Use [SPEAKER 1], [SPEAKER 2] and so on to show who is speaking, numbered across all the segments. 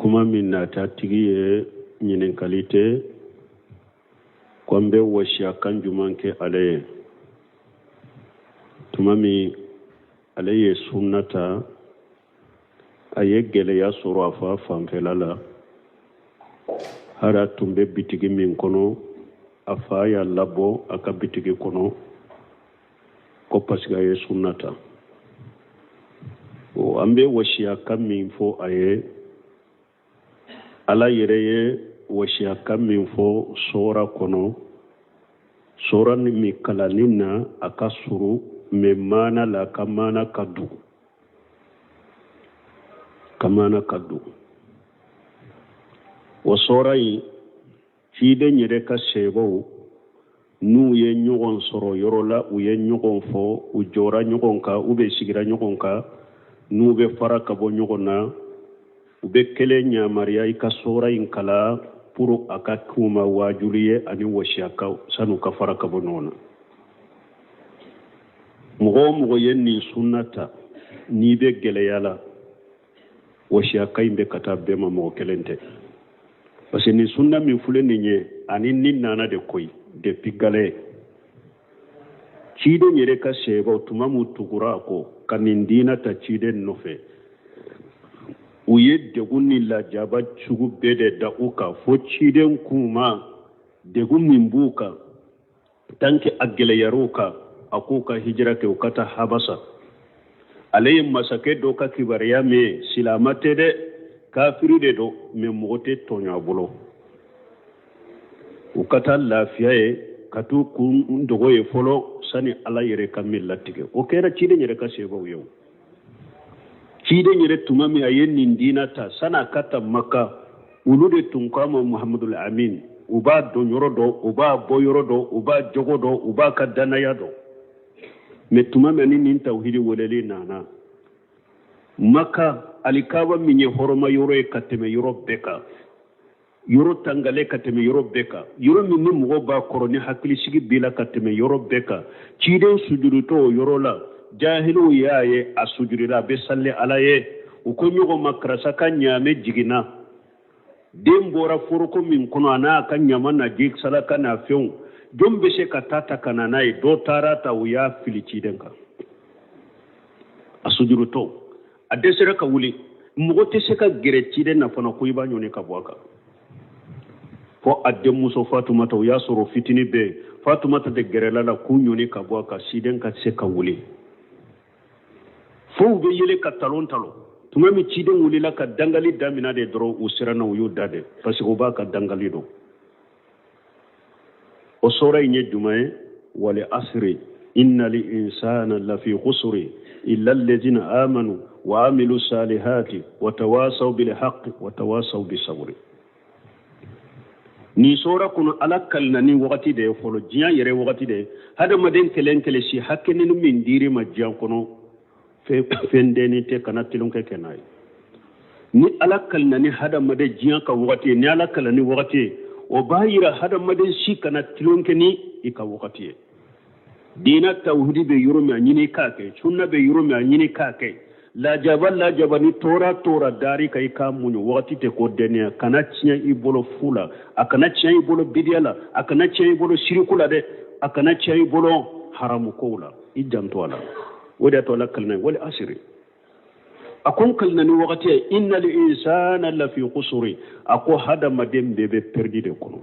[SPEAKER 1] Kuma min nata tigi ye ɲininkali tɛ ko an bɛ wasiya kan juman kɛ ale ye tuma min ale ye sunna ta, a ye gɛlɛya sɔrɔ a fa fanfɛla la. Hali a tun bɛ bitigi min kɔnɔ, a fa y'a labɔ a ka bitigi kɔnɔ ko parce que a ye sunna ta. O an bɛ wasiya kan min fɔ a ye, Ala yɛrɛ ye wasiya kan min fɔ sɔra kɔnɔ, sɔra ni min kalanni na a ka surun, mais maana la a ka maana ka dun, ka maana ka dun. O sɔra in, ciden yɛrɛ ka sahabaw n'u ye ɲɔgɔn sɔrɔ yɔrɔ la, u ye ɲɔgɔn fɔ, u jɔra ɲɔgɔn kan, u bɛ sigira ɲɔgɔn kan, n'u bɛ fara ka bɔ ɲɔgɔn na, u bɛ kelen yamaruya i ka sɔra in kalan pour a ka k'u ma waajuli ye ani wasiya kan san'u ka fara ka bɔ ɲɔgɔn na. Mɔgɔ o mɔgɔ ye nin sunna ta, n'i bɛ gɛlɛya la, wasiya kan in bɛ ka taa bɛɛ ma, mɔgɔ kelen tɛ, parce que nin sunna min filɛ nin ye, ani nin nana de koyi depuis galɛ. Ciden yɛrɛ ka sahabaw tuma min tugura a kɔ ka nin diina ta ciden nɔfɛ, u ye degun ni lajaba sugu bɛɛ de da u kan, fo ciden k'u ma degun min b'u kan, tant que a gɛlɛyar'u kan, a k'u ka hijira kɛ, u ka taa Habasa. Ale ye masakɛ dɔ ka kibaruya mɛn, silama tɛ dɛ, kafiri de don, mais mɔgɔ tɛ tɔɲɔ a bolo. U ka taa lafiya ye, ka t'u kun dogo ye fɔlɔ sani Ala yɛrɛ ka min latigɛ. O kɛra ciden yɛrɛ ka sahabaw ye. O ciden yɛrɛ, tuma min a ye nin diina ta, san'a ka ta Maka, olu de tun ko a ma Muhamadul Amin. U b'a don yɔrɔ dɔn, u b'a bɔ yɔrɔ dɔn, u b'a jogo dɔn, u b'a ka dannaya dɔn. Mais tuma min ni nin tawhidi weleli nana Maka, alikaba min ye hɔrɔma yɔrɔ ye ka tɛmɛ yɔrɔ bɛɛ kan, yɔrɔ tangalen ka tɛmɛ yɔrɔ bɛɛ kan, yɔrɔ min ni mɔgɔ b'a kɔrɔ ni hakilisigi b'i la ka tɛmɛ yɔrɔ bɛɛ kan, ciden sujudutɔ o yɔrɔ la, jahiliw y'a ye a sujudila, a bɛ sali Ala ye. U ko ɲɔgɔn ma, karisa ka ɲaamɛ jiginna, den bɔra foroko min kɔnɔ, a n'a ka ɲama na ji salaka n'a fɛnw, jɔn bɛ se ka taa ta ka na n'a ye? Dɔ taara ta, u y'a fili ciden kan a sujudutɔ. A dɛsɛra ka wuli, mɔgɔ tɛ se ka gɛrɛ ciden na fana ko i b'a ɲɔni ka bɔ a kan, fo a denmuso Fatumata. O y'a sɔrɔ fitini bɛ yen. Fatumata de gɛrɛla la k'u ɲɔni ka bɔ a kan, ciden ka se ka wuli. Fo u bɛ yɛlɛ ka talon talon. Tuma min ciden wulila ka dangali damina de dɔrɔn, u siranna, u y'u da de, parce que u b'a ka dangali dɔn. O sɔra in ye jumɛn ye? Wal asri innal insana lafi khusri illa allazina amanu wa amilu salihati wa tawasaw bil haqqi wa tawasaw bis sabri. Nin sɔra kɔnɔ, Ala kalina ni wagati de ye fɔlɔ, diɲɛ yɛrɛ wagati de ye. Hadamaden kelen kelen si hakɛnin min dir'i ma diɲɛ kɔnɔ, fɛn dennin tɛ, kana tulonkɛ kɛ n'a ye. Ni Ala kalina ni hadamaden diɲɛ ka wagati ye, ni Ala kalina ni wagati ye, o b'a yira hadamaden si kana tulonkɛ ni i ka wagati ye. Diina tawhidi bɛ yɔrɔ min, a ɲini k'a kɛ. Sunna bɛ yɔrɔ min, a ɲini k'a kɛ. Lajaba lajaba ni tɔɔrɔ tɔɔrɔ dari kan, i k'a muɲu. Wagati tɛ ko dɛnɛya. Kana tiɲɛ i bolo fu la, a kana tiɲɛ i bolo bidiya la, a kana tiɲɛ i bolo siriku la dɛ, a kana tiɲɛ i bolo haramu kow la. I janto a la. O de y'a to Ala kalina wal asiri, a ko n kalina ni wagati ye, innal insana lafi khusuri, a ko hadamaden bɛɛ bɛ perdu de kɔnɔ.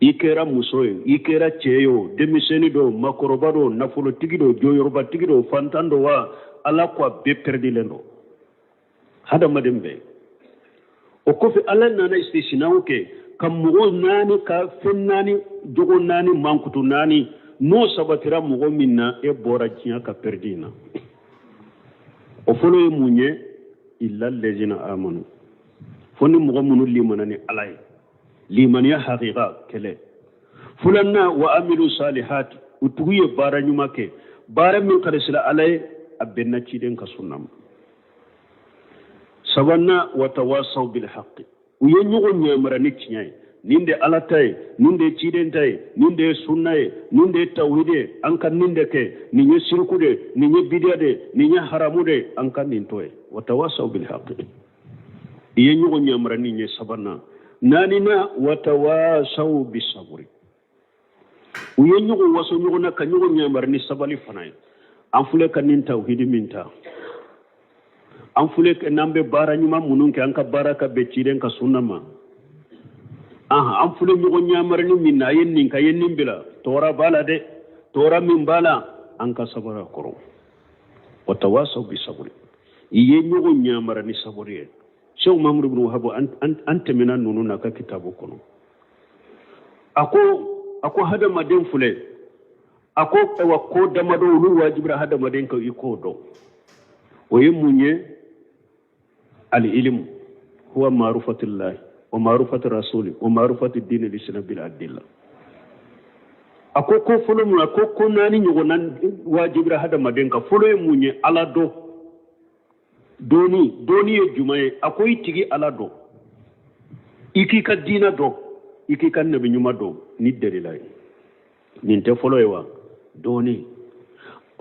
[SPEAKER 1] I kɛra muso ye, i kɛra cɛ ye o, denmisɛnnin don, makɔrɔba don, nafolotigi don, jɔyɔrɔbatigi don, fantan don wa, Ala ko a bɛɛ pɛrɛdilen don, hadamaden bɛɛ. O kɔfɛ, Ala nana istisinaw kɛ ka mɔgɔ naani ka fɛn naani, jogo naani, mankutu naani, n'o sabatira mɔgɔ min na, e bɔra diɲɛ ka pɛrɛdi na. O fɔlɔ ye mun ye? Illa lezina amanu, fo ni mɔgɔ minnu limana ni Ala ye, limaniya hakika kɛlɛ. Filanan, wa amilu salihati, u tugu ye baara ɲuman kɛ, baara min karisila Ala ye, a bɛnna ciden ka sunna ma. Sabanan, wa tawasaw bil haqqi, u ye ɲɔgɔn yamara ni tiɲɛ ye. Nin de Ala ta ye, nin de ye ciden ta ye, nin de ye sunna ye, nin de ye tawhidi ye, an ka nin de kɛ. Nin ye siriku de, nin ye bidiya de, nin ye haramu de, an ka nin to ye. Wa tawasaw bil haqqi. I ye ɲɔgɔn yamara ni ye sabanan. Naaninan, watawasaw bisaburi, u ye ɲɔgɔn waso ɲɔgɔn na ka ɲɔgɔn yamara ni sabali fana ye. An filɛ ka nin tawhidi min ta, an filɛ n'an bɛ baara ɲuman minnu kɛ, an ka baara ka bɛn ciden ka sunna ma. An filɛ ɲɔgɔn yamarani min na, a ye nin kɛ, a ye nin bila, tɔɔrɔ b'a la dɛ. Tɔɔrɔ min b'a la, an ka sabari a kɔrɔ. Watawasaw bisaburi, i ye ɲɔgɔn yamara ni saburi ye. Sheikh Muhammadu bin Wahab, an tɛmɛna ninnu na ka kitabu kɔnɔ, a ko hadamaden filɛ, a ko ayiwa, ko damadɔ olu wajibira hadamaden kan i k'o dɔn. O ye mun ye? Al-ilmu huwa ma'rifatullahi wa ma'rifatu rasuli wa ma'rifatu dini al-islam bil adilla. A ko fɔlɔ mun? A ko naani ɲɔgɔnna wajibira hadamaden kan. Fɔlɔ ye mun ye? Ala dɔn. Dɔnni, dɔnni ye jumɛn ye? A ko i tigi Ala dɔn, i k'i ka diina dɔn, i k'i ka nabi ɲuman dɔn ni dalila ye. Nin tɛ fɔlɔ ye wa? Dɔnni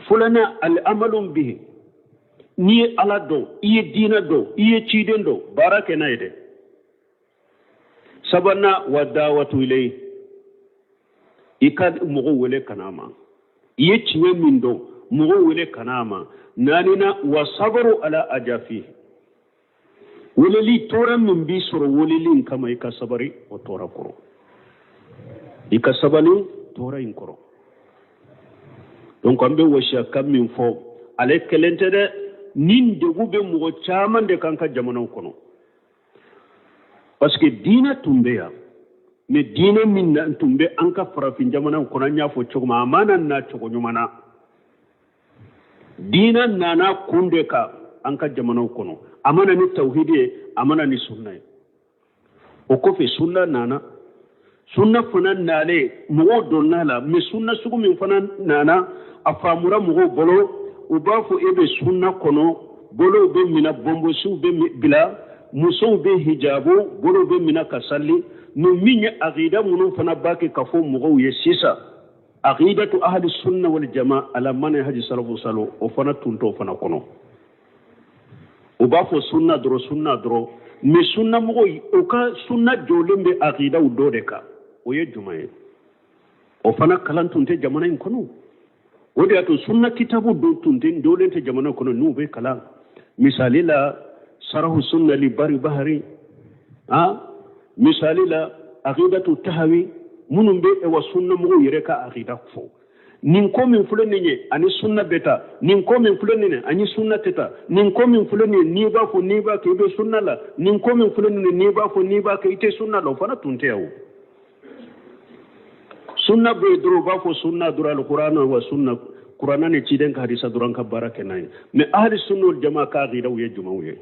[SPEAKER 1] fɔlɔna, al-amalu bihi. N'i ye Ala dɔn, i ye diina dɔn, i ye ciden dɔn, baara kɛ n'a ye dɛ. Sabanan, wa dawatu ilayhi, i ka mɔgɔw wele ka n'a ma. I ye tiɲɛ min dɔn, mɔgɔw wele ka n'a ma. Naaninan, wa sabaru ala ajafi, weleli tɔɔrɔ min b'i sɔrɔ weleli in kama, i ka sabari o tɔɔrɔ kɔrɔ, i ka sabali tɔɔrɔ in kɔrɔ. Donc an bɛ wasiya kan min fɔ, ale kelen tɛ dɛ. Nin degun bɛ mɔgɔ caman de kan ka jamanaw kɔnɔ, parce que diinɛ tun bɛ yan, mais diinɛ min tun bɛ an ka farafin jamanaw kɔnɔ, an y'a fɔ cogo min, a ma na cogo ɲuman na. Diinɛ nana kun de kan an ka jamanaw kɔnɔ. A ma na ni tawhidi ye, a ma na ni sunna ye. O kɔfɛ, sunna nana. Sunna fana nalen, mɔgɔw donna la, mais sunna sugu min fana nana, a faamura mɔgɔw bolo. U b'a fɔ e bɛ sunna kɔnɔ, bolow bɛ minɛ, bɔnbɔsiw bɛ bila, musow bɛ hijabu, bolow bɛ minɛ ka sali. Mais min ye aqida minnu fana b'a kɛ ka fɔ mɔgɔw ye sisan, aqidatu ahli sunna wal jama ala manhaji salafu salo, o fana tun t'o fana kɔnɔ. U b'a fɔ sunna dɔrɔn, sunna dɔrɔn, mais sunna mɔgɔw, u ka sunna jɔlen bɛ aqidaw dɔ de kan. O ye jumɛn ye? O fana kalan tun tɛ jamana in kɔnɔ. O de y'a to sunna kitabu dɔ tun tɛ dɔlen tɛ jamana kɔnɔ n'u bɛ kalan. Misali la, sarahu sunna li bari bahari, ah, misali la, aqidatu tahawi, minnu bɛ wa sunna mɔgɔw yɛrɛ ka aqida fɔ. Nin ko min filɛ nin ye, ani sunna bɛ taa. Nin ko min filɛ nin ye, ani sunna tɛ taa. Nin ko min filɛ nin ye, n'i b'a fɔ, n'i b'a kɛ, i bɛ sunna la. Nin ko min filɛ nin ye, n'i b'a fɔ, n'i b'a kɛ, i tɛ sunna la. O fana tun tɛ yan. O sunna bɛ yen dɔrɔn, u b'a fɔ sunna dɔrɔn, alikuranɛ wa sunna, kuranɛ ni ciden ka hadisa dɔrɔn ka baara kɛ n'a ye. Mais ahli sunna wal jama ka aqidaw ye jumɛnw ye?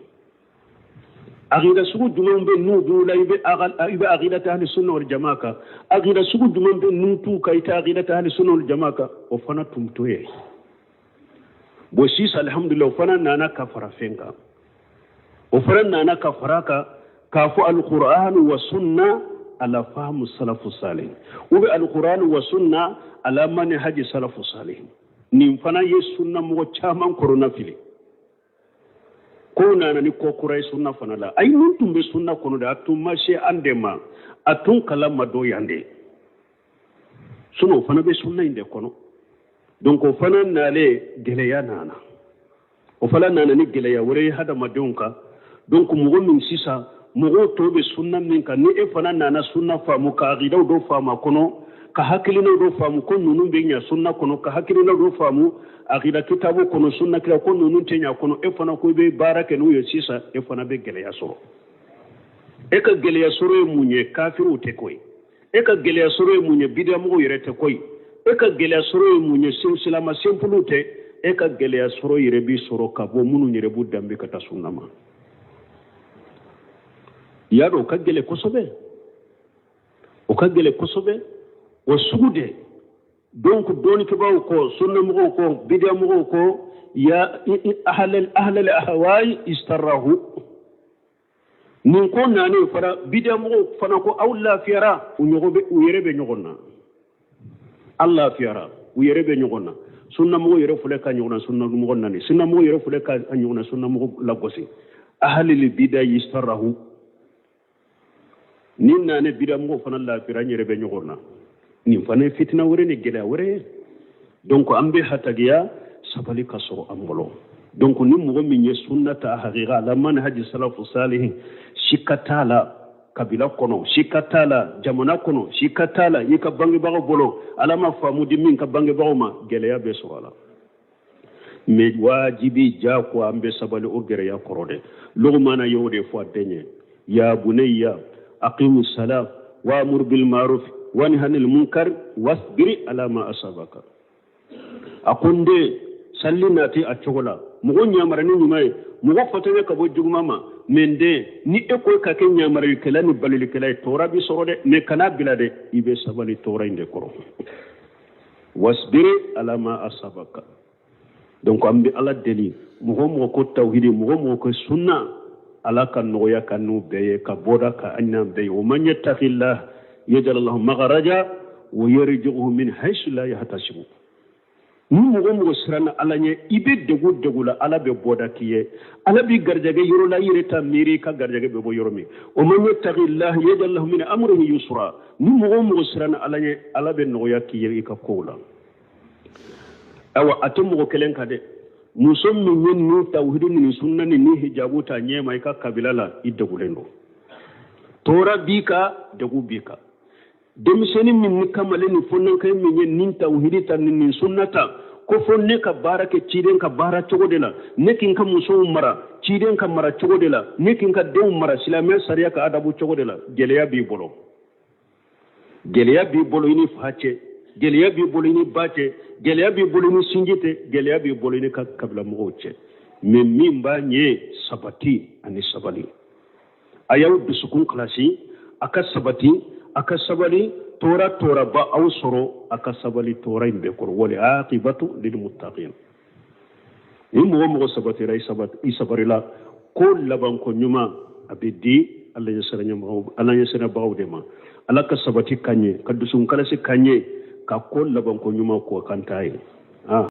[SPEAKER 1] Aqida sugu jumɛn bɛ n'u b'u la, i bɛ aqida tɛ ahli sunna wal jama kan? Aqida sugu jumɛn bɛ n'u t'u kan, i tɛ aqida tɛ ahli sunna wal jama kan? O fana tun to yen. Bon, sisan alhamdulillah, o fana nana ka fara fɛn kan, o fana nana ka fara kan k'a fɔ alquran wa sunna ala fahmu salafu salih, ou bien alquran wa sunna ala manhaji salafu salih. Nin fana ye sunna mɔgɔ caman kɔrɔna fili ko nana ni ko kura ye sunna fana la. Ayi, nin tun bɛ sunna kɔnɔ de, a tun ma se an de ma, a tun kalan ma dɔn yan de. Sinon o fana bɛ sunna in de kɔnɔ. Donc o fana nalen, gɛlɛya nana. O fana nana ni gɛlɛya wɛrɛ ye hadamadenw kan. Donc mɔgɔ min sisan, mɔgɔw tɔw bɛ sunna min kan, ni e fana nana sunna faamu, ka aqidaw dɔ faamu a kɔnɔ, ka hakilinaw dɔ faamu ko ninnu bɛ ɲa sunna kɔnɔ, ka hakilinaw dɔ faamu aqida kitabu kɔnɔ, sunna kira ko ninnu tɛ ɲa kɔnɔ, e fana ko i bɛ baara kɛ n'u ye sisan, e fana bɛ gɛlɛya sɔrɔ. E ka gɛlɛya sɔrɔ ye mun ye? Kafiriw tɛ ko ye. E ka gɛlɛya sɔrɔ ye mun ye? Bidiyamɔgɔw yɛrɛ tɛ ko ye. E ka gɛlɛya sɔrɔ ye mun ye? Silama senpuluw tɛ. E ka gɛlɛya sɔrɔ yɛrɛ b'i sɔrɔ ka bɔ minnu yɛrɛ b'u danbe ka taa sunna ma. I y'a dɔn, o ka gɛlɛn kosɛbɛ, o ka gɛlɛn kosɛbɛ, o sugu de. Donc dɔɔnikɛbaaw kɔ, sunnamɔgɔw kɔ, bidiyamɔgɔw kɔ, ya ahlal ahwai istarahu. Nin ko nanen fana, bidiyamɔgɔw fana ko aw lafiyara, u ɲɔgɔn bɛ, u yɛrɛ bɛ ɲɔgɔn na. Aw lafiyara, u yɛrɛ bɛ ɲɔgɔn na. Sunnamɔgɔ yɛrɛ filɛ ka ɲɔgɔnna sunnamɔgɔ nani, sunnamɔgɔ yɛrɛ filɛ ka ɲɔgɔnna sunnamɔgɔ lagosi. Ahalili bida yisarahu ni nane bidamɔgɔ fana lafira n yɛrɛ bɛ ɲɔgɔn na. Nin fana ye fitina wɛrɛ ni gɛlɛya wɛrɛ ye. Donc an bɛ hatagiya sabali ka sɔrɔ an bolo. Donc ni mɔgɔ min ye sunna ta hakika ala manhaji salafu salihin, sika t'a la kabila kɔnɔ, sika t'a la jamana kɔnɔ, sika t'a la i ka bangebagaw bolo. Ala ma faamu di min ka bangebagaw ma, gɛlɛya bɛ sɔrɔ a la. Mais wajibi jako an bɛ sabali o gɛlɛya kɔrɔ dɛ. Lugumana y'o de fɔ a den ye: ya bunayya aqimu salam wa'mur bil ma'ruf wanha anil munkar wasbiri ala ma asabaka. A ko n den, salli nati a cogo la, mɔgɔ ɲamara ni ɲuman ye, mɔgɔ fatanya ka bɔ juguman ma. Mais n den, ni e ko ka kɛ ɲamaralikɛla ni balilikɛla ye, tɔɔrɔ b'i sɔrɔ dɛ. Mais kana bila dɛ, i bɛ sabali tɔɔrɔ in de kɔrɔ. Wasbiri ala ma asabaka. Donc an bɛ Ala deli, mɔgɔ o mɔgɔ ko tawhidi, mɔgɔ o mɔgɔ ko sunna, Ala ka nɔgɔya ka n'u bɛɛ ye, ka bɔda ka an n'an bɛɛ ye. Wa man yattaqillah yaj'al lahu makhraja wa yarzuqhu min haythu la yahtasibu. Ni mɔgɔ o mɔgɔ siranna Ala ɲɛ, i bɛ degun degun la, Ala bɛ bɔda k'i ye, Ala b'i garijɛgɛ yɔrɔ la i yɛrɛ t'a miiri i ka garijɛgɛ bɛ bɔ yɔrɔ min. Wa man yattaqillah yaj'al lahu min amrihi yusra. Ni mɔgɔ o mɔgɔ siranna Ala ɲɛ, Ala bɛ nɔgɔya k'i ye i ka kow la. Ayiwa, a tɛ mɔgɔ kelen kan dɛ. Muso min ye nin tawhidu ni sunna ni ni hijabu ta ɲɛma i ka kabila la, i degulen don, tɔɔrɔ b'i kan, degun b'i kan. Denmisɛnnin min ni kamalen ni fɔnnankɛ min ye nin tawhidi ta ni nin sunna ta, ko fo ne ka baara kɛ ciden ka baara cogo de la, ne k'i ka musow mara ciden ka mara cogo de la, ne k'i ka denw mara silamɛ sariya ka adabu cogo de la, gɛlɛya b'i bolo. Gɛlɛya b'i bolo i ni fa cɛ, gɛlɛya b'i bolo i ni ba cɛ, gɛlɛya b'i bolo i ni sinji cɛ, gɛlɛya b'i bolo i ni ka kabila mɔgɔw cɛ. Mais min b'a ɲɛ, sabati ani sabali. A y'aw dusukun kalasi, a ka sabati, a ka sabali. Tɔɔrɔ tɔɔrɔ ba aw sɔrɔ, a ka sabali tɔɔrɔ in bɛɛ kɔrɔ. Wal aqibatu lil muttaqin. Ni mɔgɔ mɔgɔ sabatira, i sabarila, ko labanko ɲuman a bɛ di Ala ɲɛsiranbagaw de ma. Ala ka sabati ka ɲɛ, ka dusukun kalasi ka ɲɛ, ka ko labanko ɲuman ko kan t'a ye.